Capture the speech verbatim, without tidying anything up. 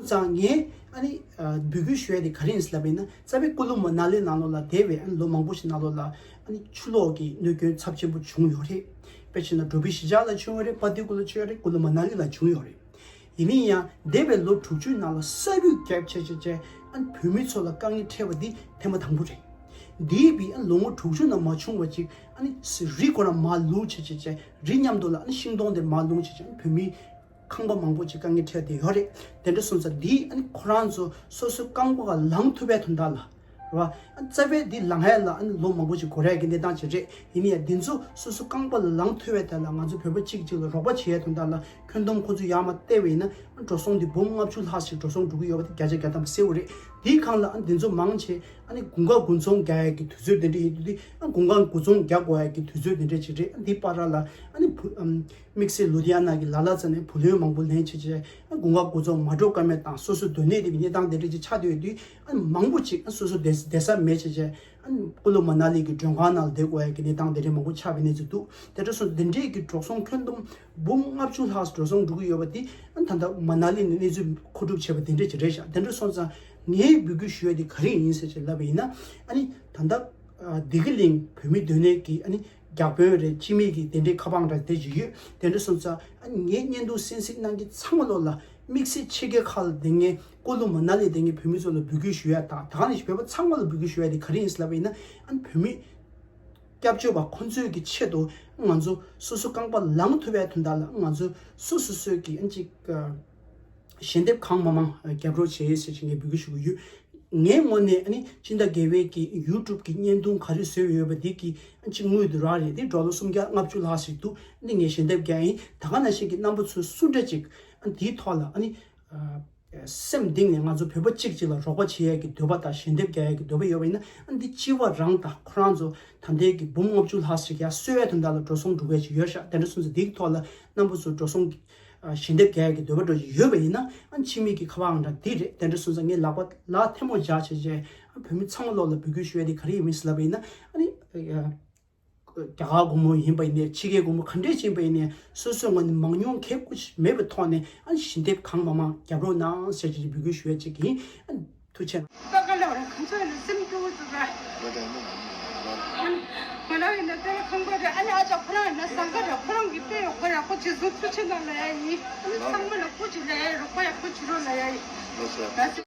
ཙང་ངས་ཨ་ནི་ཨ་འབོད་སྐུལ་ཞུ་ཡ་དེ་ག་རེ་ཡིན་ཟེར་ལབ་པ་ཡིན་ན། རྩ་བའི་ཀུ་ལུ་མ་ན་ལི་ནང་ལོགས་ལ་འདས་པའི་ཨ་ནི་ལོ་མང་པོ་ཞིག་ནང་ལོགས་ལ་ཨ་ནི་ཆུ་ལོག་གི་གནོད་སྐྱོན་ཚབས་ཆེན་པོ་བྱུང་ཡོད་རེད། དཔེ་བྱས་ན་འབྲུག་པའི་གཞིས་ཆགས་ལ་བྱུང་ཡོད་རེད། པ་ཏི་ཀུ་ལུ་བྱུང་ཡོད་རེད། ཀུ་ལུ་མ་ན་ལི་ལ་བྱུང་ཡོད་རེད། ཡིན་ན་ཡང་འདས་པའི་ལོ་དྲུག་ཅུའི་ནང་ལ་ས་རྒྱུས་བརྒྱབ་བྱས་བྱས་བྱས་ཨ་ནི་བོད་མི་ཚོ་ལ་དཀའ་ངལ་འཕྲད་པ་འདི་ཐེངས་མ་དང་པོ་རེད། འདས་པའི་ཨ་ནི་ལོ་ངོ་དྲུག་ཅུ་ནང་མ་བྱུང་བ་ཅིག་ཨ་ནི་རི་ཁོ་རང་མར་ལུག་བྱས་བྱས་བྱས་རི་མཉམ་དུ་ལ་ཨ་ནི་ཤིང་སྡོང་དེ་མར་ལུག་བྱས་བྱས་ཨ་ནི་བོད་མི་ཁང་པ་མང་པོ་ཅིག་དཀའ་ངལ་འཕྲད་བསྡད་ཡོད་རེད། དེ་འདྲ་སོང་ཙང་འདི་ཨ་ནི་ཁོ་རང་ཚོ་སོ་སོའི་རྐང་པ་ལ་ལངས་ཐུབ་པའི་དོན་དག་ལ་རེད་བ། ཨ་ནི་རྩ་བའི་འདི་ལངས་ཡ་ལ་ཨ་ནི་ལོ་མང་པོ་ཅིག་འགོར་ཡ་གི་གནས་སྟངས་ཅིག་རེད། ཡིན་ནའི་འདི་ཚོ་སོ་སོ་རྐང་པ་ལ་ལངས་ཐུབ་པའི་ཐད་ལ་ང་ཚོ་བོད་པ་གཅིག་གཅིག་ལ་རོགས་པ་བྱེད་ཡ་དོན་དག་ལ་ཁྱོན་བསྡོམས་ཁོ་ཚོ་ཡར་མར་བལྟས་པ་ཡིན་ན་ཨ་འགྲོ་སོང་འདི་འབུམ་ལྔ་བཅུ་ལྷག་ཞིག་འགྲོ་སོང་འགྲོ་གི་ཡོད་པ་དེ་བརྒྱ་ཆ་བརྒྱ་ཐམ་པ་གསལ་པོ་རེད། དེའི་སྒང་ལ་ཨ་ནི་འདི་ཚོ་མང་ཆེ་ཨ་ནི་དགུན་ཁ་དགུན་ཚོང་རྒྱག་ཡ་གི་དུས་ཚོད་དེ་འདྲ་ཡིན་དུས་དེ་ཨ་དགུན་ཁ་དགུན་ཚོང་རྒྱག་དགོས་ཡ་གི་དུས་ཚོད་དེ་འདྲ་ཅིག་རེད། ཨ་འདི་བར་ལ་ཨ་ནི་བུ་ཨམ། དམིགས་བསལ་ལུ་དྷི་ཡ་ན་གི་ལ་ལ་ཙ་ནས་བུ་ལོན་མང་པོ་ལེན་བྱས་བྱས་ཨ་དགུན་ཁ་དགུན་ཚོང་མ་འགྲོ་ཀ་མེད་དང་སོ་སོའི་སྡོད་གནས་དེ་གི་གནས་སྟངས་དེ་འདྲ་ཅིག་ཆགས་བསྡད་ཡོད་དུས་ཨ་ནི་མང་པོ་ཅིག་ཨ་སོ་སོ་བསྡད་བསྡད་ས་མེད་བྱས་བྱས་ཨ་ནི་ཀུ་ལུ་མ་ན་ལི་གི་མགྲོན་ཁང་ནང་ལ་བསྡད་དགོས་ཡ་གི་གནས་སྟངས་དེ་འདྲ་མང་པོ་ཆགས་པའི་གནས་ཚུལ་འདུག་དེ་འདྲ་སོང་ཙང་དེ་འདྲའི་གི་འགྲོ་སོང་ཁྱོན་བསྡོམས་འབུམ་ལྔ་བཅུ་ལྷག་འགྲོ་སོང་འགྲོ་གི་ཡོད་པ་དེ་ཨ་ནི་ད་ལྟ་མ་ན་ལི་ནས་གནས་ཚུལ་མཁོ་སྒྲུབ་བྱས་པ་དེ་འདྲ་ཅིག་རེད་ཤག་དེ་འདྲ་སོང་ཙང་ངའི་འབོད་སྐུལ་ཞུ་ཡ་དེ་ག་རེ་ཡིན་ཟེར་བྱས་ལབ་པ་ཡིན་ན། ཨ་ནི་ད་ལྟ་ཨ་བདེ་སྐྱིད་གླིང་བོད་མི་སྡོད་གནས་ཀྱི་ཨ་ནི་བརྒྱ་དཔོན་རེད། སྤྱི་མི་གི་དེ་འདྲའི་ཁ་པར་འདྲ་དེ་ཅིག་ཡོད། དེ་འདྲ་སོང་ཙང་ཨ་ནི་ངས་བརྙན་ཐུང་གསན་གཟིགས་གནང་མཁན་ཚང་མ་ལོག་ལ་དམིགས་བསལ་ཕྱི་རྒྱལ་ཁག་ལ་བསྡད་མཁན་ཀོ་ལུ་མ་ན་ལི་བསྡད་མཁན་བོད་མི་ཚོ་ལ་འབོད་སྐུལ་ཞུ་ཡ་དང་ད་ག་ནང་བཞིན་བོད་པ་ཚང་མ་ལ་འབོད་སྐུལ་ཞུ་ཡ་དེ་ག་རེ་ཡིན་ཟེར་ལབ་པ་ཡིན་ན། ཨ་ནི་བོད་མི་སྐྱབས་བཅོལ་བ་ཁོང་ཚོའི་གི་ཆེད་དུ་ང་ཚོ་སོ་སོ་རྐང་པ་ལངས་ཐུབ་པའི་དོན་དག་ལ་ང་ཚོ་སོ་སོ་སོའི་གི་ཨ་ནི་ཅིག་ཨ་ཞལ་འདེབས་གང་མང་མང་རྒྱབ་རོགས་བྱེད་ཟེར་ཅིག་ངས་འབོད་སྐུལ་ཞུ་གི་ཡོད། ངའི་ངོས་ནས་ཨ་ནི་སྤྱི་ཟླ་བརྒྱད་པའི་གི་ཡུ་ཊུབ་གི་བརྙན་ཐུང་ག་རེ་བཟོས་ཡོད་པ་འདི་གི་ཨ་ཅིག་དངུལ་དུ་རག་རེད། འདི་ཌོ་ལར་སུམ་བརྒྱ་ལྔ་བཅུ་ལྷག་ཞིག་འདུག་འདི་ངས་ཞལ་འདེབས་རྒྱག་ཡིན། ད་ག་ནང་བཞིན་གི་རྣམ་པ་ཚོ་སུ་འདྲ་ཅིག་ཨ་འདིའི་ཐོག་ལ་ཨ་ནི་ཨ་སེམས་གཏིང་ནས་ང་ཚོ་བོད་པ་གཅིག་གཅིག་ལ་རོགས་པ་བྱེད་ཡས་ཀྱི་འདོད་པ་དང་ཞལ་འདེབས་རྒྱག་ཡས་ཀྱི་འདོད་པ་ཡོད་པ་ཡིན་ན། ཨ་ནི་འདི་སྤྱི་བ་རང་དང་ཁོ་རང་ཚོ་ད་ལྟའི་གི་འབུམ་ལྔ་བཅུ་ལྷག་ཞིག་ཡར་གསོ་བའི་དོན་དག་ལ་འགྲོ་སོང་འགྲོ་གས་ཅིག་ཡོད་ཤག་དེ་འདྲ་སོང་ཙང་འདིའི་ཐོག་ལ་རྣམ་པ་ཚོ་འགྲོ་སོང་ཨ་ཞལ་འདེབས་རྒྱག་ཡག་གི་འདོད་པ་འདྲ་ཞིག་ཡོད་པ་ཡིན་ན། ཨ་ཕྱི་མིག་གི་ཁ་པར་ཨང་གྲངས་འདི་རེད། དེ་འདྲ་སོང་ཙང་ངས་ལག་པ་ལག་ཐལ་མོ་སྦྱར་བྱས་བྱས་ཨ་བོད་མི་ཚང་མ་ལོག་ལ་འབོད་སྐུལ་ཞུ་ཡ་དེ་ག་རེ་ཡིན་མིན་ལབ་པ་ཡིན་ན། ཨ་ནི་ཨ་རྒྱ་གར་སྒོར་མོ་ཡིན་པ་ཡིན་ནའི་ཕྱི་རྒྱལ་སྒོར་མོ་ག་འདྲས་ཡིན་པ་ཡིན་ནའི་སོ་སོའི་ངོས་ནས་མང་ཉུང་གལ་དགོས་མེད་པའི་ཐོག་ནས་ཨ་ནི་ཞལ་འདེབས་གང་མང་མང་རྒྱབ་རོགས་གནང་ཟེར་བྱས་འབོད་སྐུལ་ཞུ་ཡ་གཅིག་ཡིན། ཨ་ནི་ཐུགས་རྗེ་ཆེ། ད་ག་ལ་བ་ར་ཁམས་ཚོ་ཡིན་ན་སེམས་སྐྱོ་བོ་ཚོ་ར། ང་རང་ཡིན་ན་དེ་ལ་ཁང་པ་རེད། ཨ་ནི་ཨ་ཅག་ཁོ་རང་ཡིན་ན་ཟངས་དཀར་ར། ཁོ་རང་གི་དཔེ་ཡག་པོ་ཡག་པོ་བྱེད་སོང་། ཐུགས་རྗེ་གནང་ལ་ཡ་ཡིན། ཨ་ནི་ཚང་མ་ལ་སྐུ་མཁྱེན་ལ་ཡ་ཡིན། རོགས་པ་ཡག་པོ་བྱེད་རོགས་ལ་ཡ་ཡིན། ལགས་སོ། ལགས་སོ།